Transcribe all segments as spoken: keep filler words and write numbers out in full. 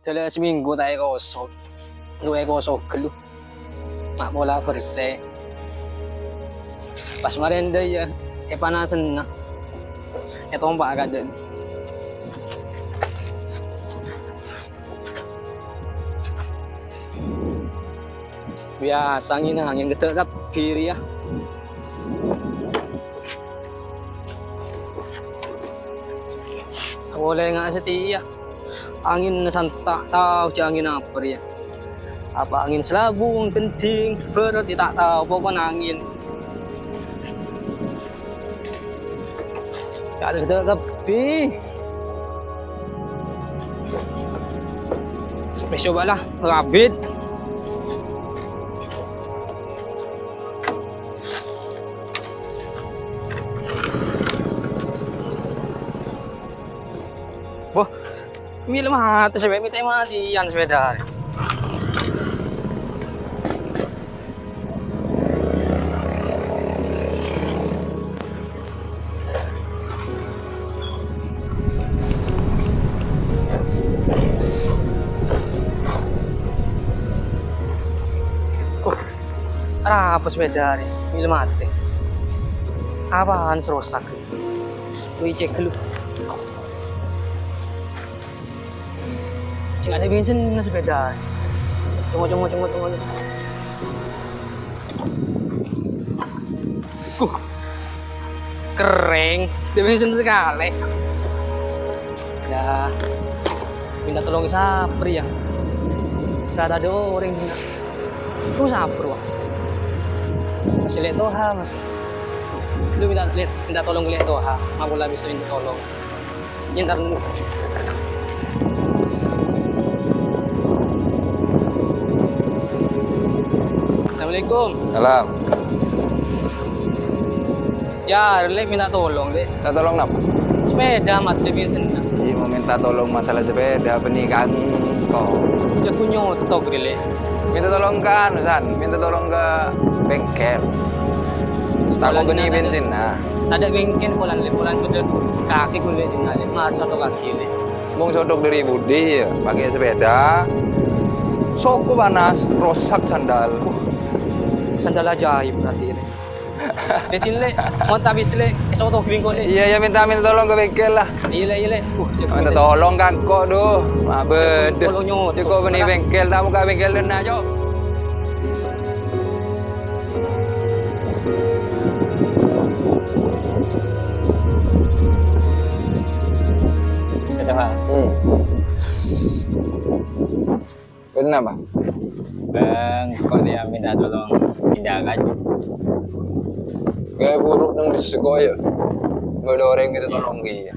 Dâlâ samènggu ta' èkosok. Lu èkosok ghâllu. Ma' pola bersè. Pas marèn dâ' iyâ, èpanasenna. Ètompa' kadâ'. Biyasa angin-angin ghedhâ' kabbhi rèya. Polè nga' satèya. Angin santa' tao jâ' angin apa rèya. Apa angin selabung, gendhing, berarti ta' tao, pokokna angin. Ghedhâ' kabbhi. Wis, coba lah, rabit. Boh, mèlè matè sampe' mètè matèyan sepeda. Uh, arapa sepeda rè? Mèlè matè. Apaan sè rosak? Wih, cek dulu. Sing ada bensin sepeda. Tunggu, tunggu, tunggu, tunggu. Kuh. Kerrèng. Ada bensin sekali. Ya. Minta tolong ke sapri ya. Kada ada orang. Lu sapri, wah. Masih lihat Toha, masih. Lu minta lihat, minta tolong lihat Toha. Aku lah bisa minta tolong. Nyentar dulu. Assalamualaikum. Salam. Ya, Lè', minta tolong, Lè'. Minta tolong napa? Sepeda matè bensinna. Iyâ, mau minta tolong masalah sepeda, bânnè ka engko'. Jago nyotok, Lè'. Minta tolong ka anu, San. Minta tolong ka bengkel. Tako' bânnè bensinna. Tadâ' bengkel polana, Lè', polana bâdâ kakè kulâ dinna', Lè', marè sotok kakè, Lè'. Mong sotok dâri budi, ya, pakai sepeda. Soko panas, rosak sandal. Wah, sandal ajaib berarti ini. Dâddhi, Lè', mon ta' bisa, Lè', èsotok bengkel, Lè'. Iyâ, iyâ, minta, minta tolong ka bengkel lah. Iyâ, Lè', iyâ, Lè'. Uh, minta tolong ka engko', duh. Ma' bâdâ. Tolong nyotok. Cè' ko' bânnè bengkel, ta' mongka bengkel dâ' enna', Cok. Gitu, ha. Hmm. Kenapa? Bang, kok dia minta tolong pindah kan? Kayak buruk nang di sekolah ya. Bâdâ orèng minta tolong ki.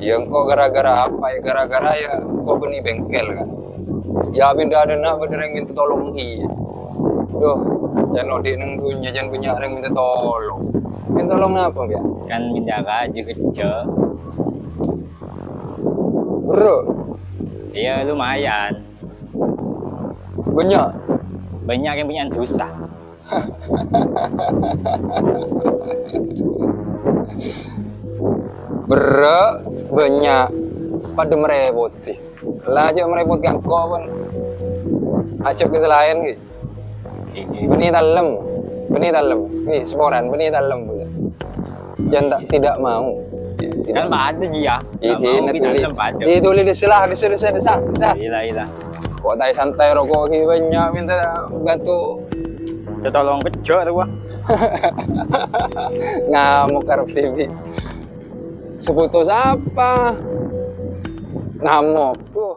Ya engko' gara-gara apa ya? Gara-gara ya engko' bânnè bengkel kan. Ya pindah ada nak bâdâ orèng minta tolong ki. Duh, jhân odi' neng dhunnya, jhân bânnya' orèng minta tolong. Minta tolong napa, Mbak? Kan pindah ka aja kerja. Bro. Iya, lumayan. Bânnya'? Bânnya' yang punya dosa. Berrâ', bânnya', padâ marèpot, sih. La jhâ' marèpot ka engko', pon. Ajhâk ka sè laèn, ghi. Bânnè tallem. Bânnè tallem. Ghi, saporana, bânnè tallem, polè. Jhân ta', tidak mau. Kan padâ, Ji, ya. Nggak mau, tapi tallem padâ. Ghi, tolè, dissa, dissa, dissa, dissa. Gila, gila. Kok taè santai roko' ghi bânnya' minta bantu. Tolong kejjhâ' to, wah. Ngamok karep T V. Sebuto sapa? Ngamok. Duh.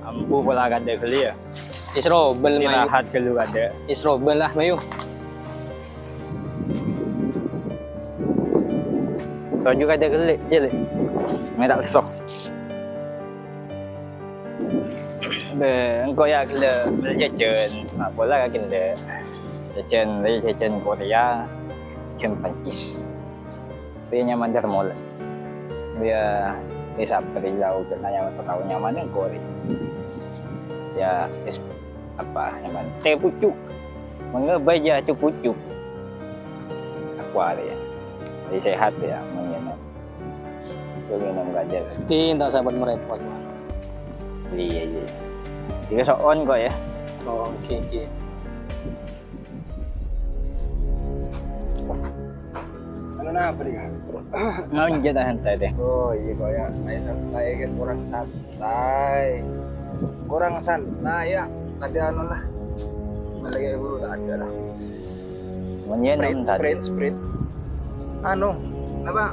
Ambu pola kadâ' ghâllu, ya. Isrobel, Mayu. Istirahat ghâllu kadâ'. Isrobel lah, Mayu. Toju' kadâ' ghâllu, ya, Lè'. Mè' ta' lesso. Bâ, engko' ya ghellâ' mellè jhâjhân. Ma' pola ka ghellâ'. Jhâjhân, jhâjhân Korea, jhâjhân Prancis. Rèya nyaman Darmola. Rèya, rèya sabbhâr rèya, jhâ' nyaman, tao nyaman engko' rèya. Ya, wis, apa, nyaman. Tè pucuk. Mangga bâjâ cu-pucuk. Aku arè ya. Jadi sehat ya, mangga. Itu minum gajah. Tapi entah sahabat merepot, man. Iya, iya. Tiga soon kok ya. Oh, oke, oke. Anu napa nih, Kak? Ngonjek ta santai deh. Oh, iya, kok ya. Saya santai kan kurang santai. Kurang santai ya. Tadi anu lah. Balik dulu tak ada lah. Monyet Sprite, tadi. Sprite, Sprite. Anu, apa?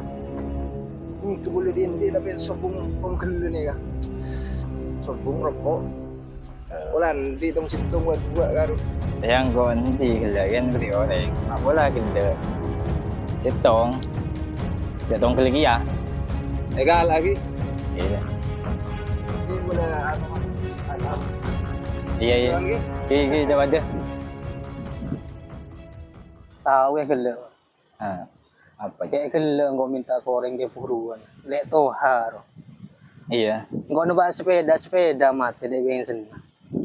Ini kebuli dindi tapi sobung tongkel ini ya. Sobung rokok. Pola endi tong sèttong wa dua karo. Yang kau endi gella kan beri orang. Nak pola gella. Sèttong. Sèttong gella ya. Egal lagi. Iya. Ini boleh anu, anu. Iya, iya. Lagi. Iya, iya, coba aja. Tahu ya gella. Ah, apa? Kè' ghellâ' engko' mènta korèng kè buruwân. Lè' toha, ro. Iyâ. Engko' numpa' sepèda, sepèda matè dâ' bensinna.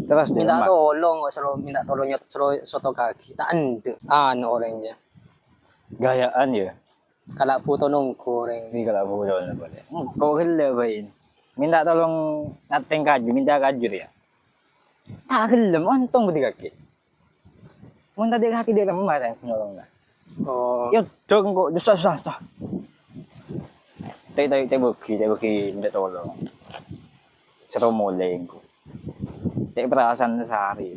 Terros, mènta tolong, engko' soro mènta tolong nyot-, soro sotokaghi. Ta' endâ'. Anu orèngnga. Gaya'an, yâ? Kala' bhuto nongko orèng. Iyâ, kala' bhuto nongko. Engko' ghellâ', bhâi. Mènta tolong ngatèng kaju, mènta kaju, yâ. Ta' ghellem, ontong budi kakè. Mon tadâ' kakè dâ' remma, ta' nyolong, nah. Oh. Yâ, dong, kok, susah, susah, susah. Tè, tè, tè bâgi, tè bâgi, mènta tolong. Sèro molè, engko'. Tè perasaan sehari.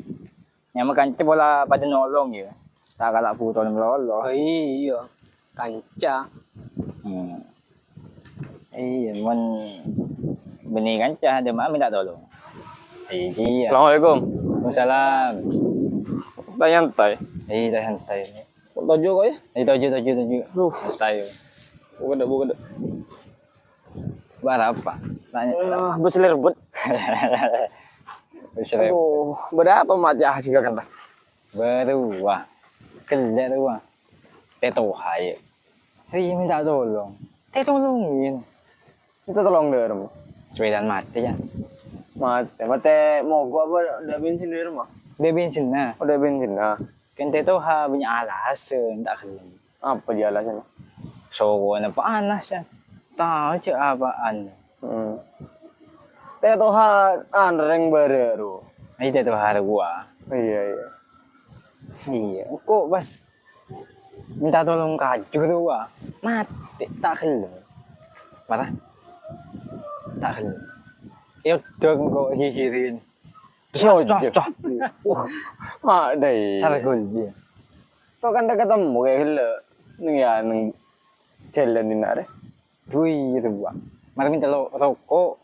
Nyama kanca pola padâ nolong, yâ. Ta' kala' bhuto malolo. Oh, iyâ. Kanca. Hmm. Iyâ, mon bânnè kanca, dâ' emma'a mènta tolong. Iyâ. Assalamualaikum. Waalaikumsalam. Ta' nyantai. Iyâ, ta' nyantai. Toju' kok, yâ? Iyâ, toju', toju', toju'. Duh. Nyantai. Buka dâ', buka dâ'. Bara apa? Tanya. Ah, bus lerbut. Bus lerbut. Aduh, berapa mati hasil kan, Pak? Baru, wah. Gellâ' rowa. Tè toha, yâ. Rèya mènta tolong. Tè tolongin. Mènta tolong dâ' remma. Sepèdana matè, yâ. Matè, matè mogok apa dâ' bensin dâ' remma? Dâ' bensinna. Oh, dâ' bensinna. Kan tè toha bânnya' alasan, ta' ghellem. Apa jhâ' alasanna? Sokona panas, yâ. Tao jhâ' apa'an. Hmm. Tè toha, anu, rèng bârâ', ro. Iyâ, tè toha rowa. Iyâ, iyâ. Iyâ, engko' pas mènta tolong kaju rowa. Matè, ta' ghellem. Mara? Ta' ghellem. Yâ, dong, engko' ghigirin. Sah, sah, sah. Wah, ma' dâi. Salah gol, iyâ. Kok kan ta' ketemu kaya ghellâ'. Neng, yâ, neng jhâlân dinna' rè. Dui rowa. Mara mènta lo-, roko'.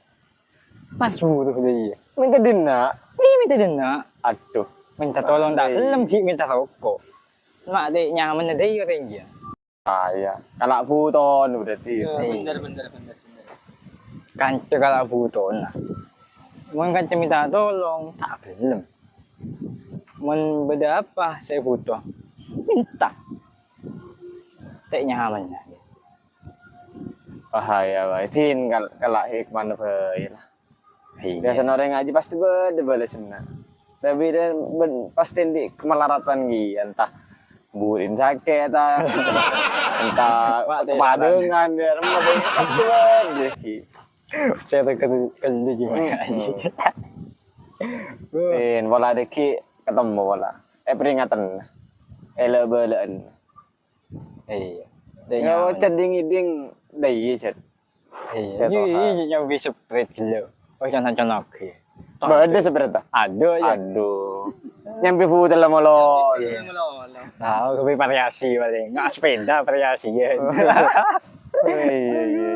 Pas buru dâi. Mènta dinna'. Wi, mènta dinna'. Aduh. Mènta tolong ta' ghellem, ghi' mènta roko'. Ma' dâi nyamanna dâi orèng iyâ. Ah, iyâ. Kala' bhuto berarti. Iyâ, bener, bener, bener, bener. Kanca kala' bhutona. Mon kanca mènta tolong, ta' ghellem. Mon bâdâ apa sè bhuto, mènta. Tè' nyamanna. Wah, iyâ, wah. Din kal-, kala' hikmana bhâi lah. Iyâ. Biasana orèng ngajhi pastè bâdâ bâlessanna. Tapè dâ-, bân-, pastè andi' kamalaratan ghi, entah burin sakè', ta-, entah kepadengan, yâ, remma bhâi, pastè bâdâ ghi. Sè tèkèl-, kèlè gimana, anjing? Din, pola dâgghi' ketemu pola. Eh, peringatan. Èlè-bâlâ'ân. Iyâ. Yâ, cèt ding-ngiding, dâi, cèt. Iyâ, iyâ, nyambi Sprite ghellâ'. Oh, jangan-jangan lagi. Bâdâ Sprite, ta? Aduh, yâ. Aduh. Nyambi futsal molo. Tao, tapi variasi palèng. Nggak sepeda variasi, yâ. Oh, iyâ, iyâ, iyâ.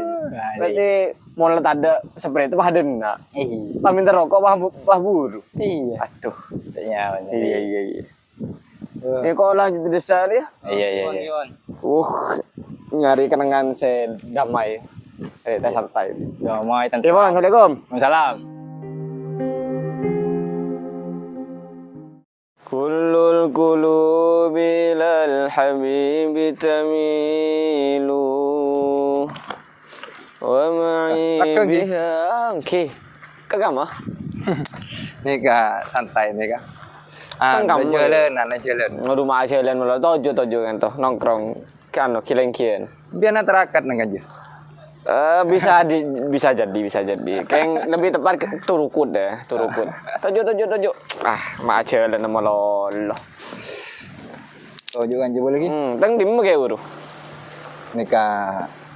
Berarti molo tadâ' Sprite, wah, dâna. Iyâ. Pas mènta roko', wah, bu-, wah, buru. Iyâ. Aduh. Iyâ, iyâ, iyâ. Eh, kok lanjut desa ya? Iyâ, iyâ, iyâ. Uh, nyari kenangan sè damai. Eh, tè santai. Damai, tentrem. Assalamualaikum. Waalaikumsalam. Kullul qulubi ilal habibi tamilu. Wa ma'i Lakang, Ji. Biha. Oke. Ka kamma? Nèka santai nèka. Ah, Kan kamma. Jhâlânan, jhâlân. Aduh, ma' jhâlân malar. Toju', toju' kan to, nongkrong. Kan, ghi-lèngghiân. Biar na terakat nang aja. Eh, bisa di, bisa jadi, bisa jadi. Kayak lebih tepat ke turukut deh, turukut. Toju', toju', toju'. Ah, ma' jhâlân malolo. Toju' kan jebol lagi. Hmm, tang dimma kayak buru. Nèka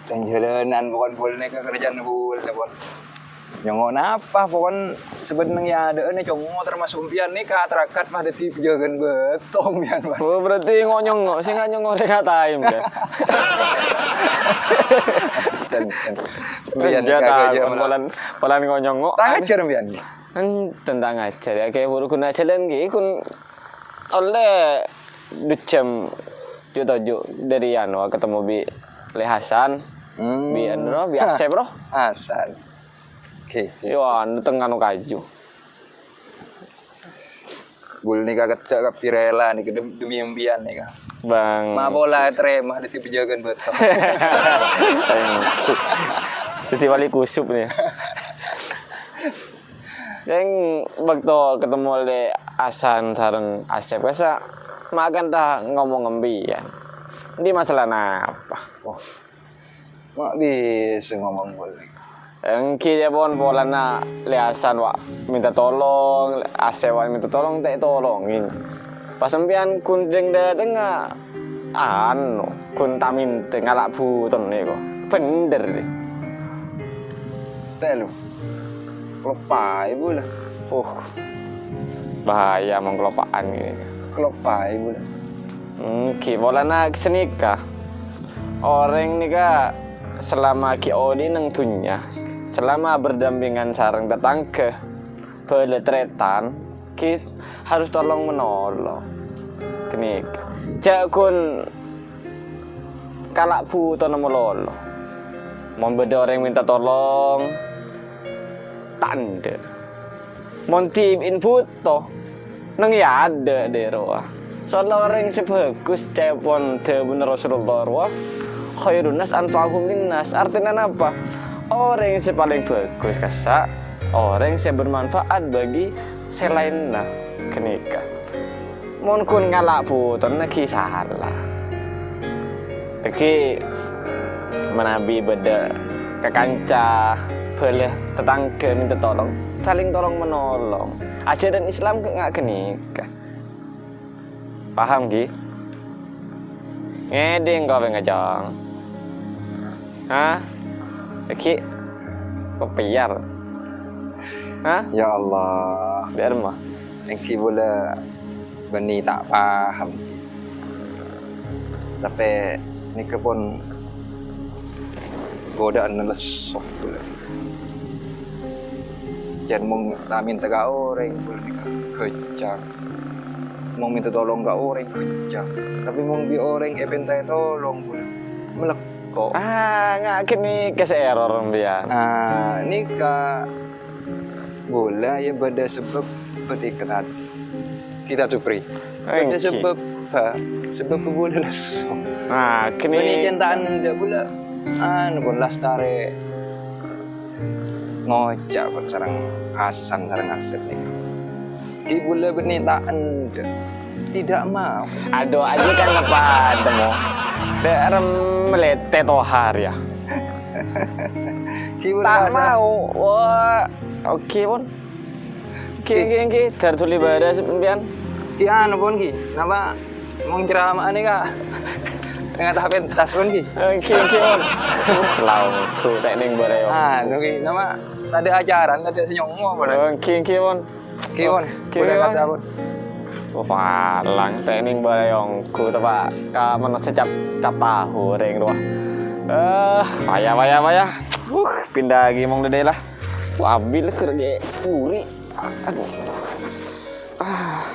tang jhâlânan pokon bul nèka kerjaan bul pokon. Nyongo' napa pokon sebeneng ya ada ini congo termasuk pian nèka terakat mah dadi penjagaan beto pian, Pak. Oh, berarti ngo-nyongo', sing nyongo' sing ngatain, ya. Dan, dan. Pian Enggak nèka tahu, aja malah. Polan, polan ngo-nyongo'. Tang ajar pian. Kan tentang ajar ya, kayak buru guna jalan gitu, kun oleh dua jam, toju' dari anu, ketemu bi Le Hasan, Hmm. bi anu, no, bi Asep, bro. Hasan. Oke. Yo, anu tengah no kaju. Bul nèka kejjhâ' kabbhi rela nèka dem-, demi impian nèka. Bang. Ma' pola terima dadi penjagaan beto. Jadi wali kusup nih. Yang waktu ketemu Le Hasan sareng Asep kasa makan ta ngomong ngembi ya. Di masalah apa? Oh. Ma' bisa ngomong boleh. Engghi ya pon polana Le Hasan wa' minta tolong, Asep wa' minta tolong, ta' tolongin. Pas sampeyan kunjung dâtengnga, anu, kun ta' minta ngala' buton nèko. Bhender, deh. Telu. Keloppaè, Bu, lah. Uh, bahaya mon keloppa'an gini. Keloppaè, Bu, lah. Engghi, polana sanèka. Orèng nèka selama ghi' odi' neng dhunnya, selama berdampingan sareng tatangghâ, bhâlâ tarètan, ghi' harus tolong menolong. Ghânèka. Jhâ' ghun kala' butona malolo. Mon bâdâ orèng mènta tolong, ta' endâ'. Mon dhibi'en buto, neng è adâ' dâ' rowa. Soalla orèng sè bhâghus, ca'èpon dhâbuna Rasulullah rowa, "Khairun nas anfa'uhum linnas." Artèna napa? Orèng sè palèng bhâghus kassa', orèng sè bermanfaat bagi sè laènna ghânèka. Mon ghun ngala' butona ghi' sala. Dhâggi' manabi bâdâ kakanca bhâlâ tatangghâ mènta tolong, saling tolong menolong. Ajhârân Islam ghi' nga' ghânèka. Paham, ghi? Ngèdhing kowe ngajhâng. Hah? Dhâggi' kopèyar. Hah? Ya Allah. Dâ'remma? Èngghi bulâ bânnè ta' paham. Tapè nèka pon godâ'ânna lesso bulâ. Jhân mon ta' mènta ka orèng bulâ nèka ghâjjhâng. Mon mènta tolong ka orèng ghâjjhâng. Tapè mon bi' orèng èpèntaè tolong bulâ malèkko. Ah, nga' ghânèka sè error, sampèyan. Ah, nèka Bulâ ya bâdâ sabâb bâdâ ikat atè. Kita Supri. Bâdâ sabâb, ha, sabâb bulâ lesso. Ah, kene. Bânnè cènta'an dâ' bulâ. Anu pon lastarè ngoca' pon sareng Hasan sareng Asep nèka. Ghi' bulâ bânnè ta' endâ'. Tidak mau. Aduh, aji kan apa temo. Dâ' rem melete tohar ya. Ghi' bulâ Ta' mau. Wah, oke pon. Oke, oke, oke. Dar tuli bara sampèyan. Ghi' anu pon ghi'. Napa mon ceramah nèka? Ngatah pentas pon ghi'. Oke, oke pon. Lau, tuh teknik bara ya. Anu ghi', napa tadâ' acara, tadâ' sè nyongo pon. Oke, oke pon. Ghi' pon. Oke, boleh pon. Kasa pon. Wah, palang teknik bara ya onggu tepa' ka manossa cap, cap tahu rèng rowa. Eh, paya, paya, paya. Uh, pindah lagi mong dede lah. Wah, ambil kerja puri. Aduh. Ah.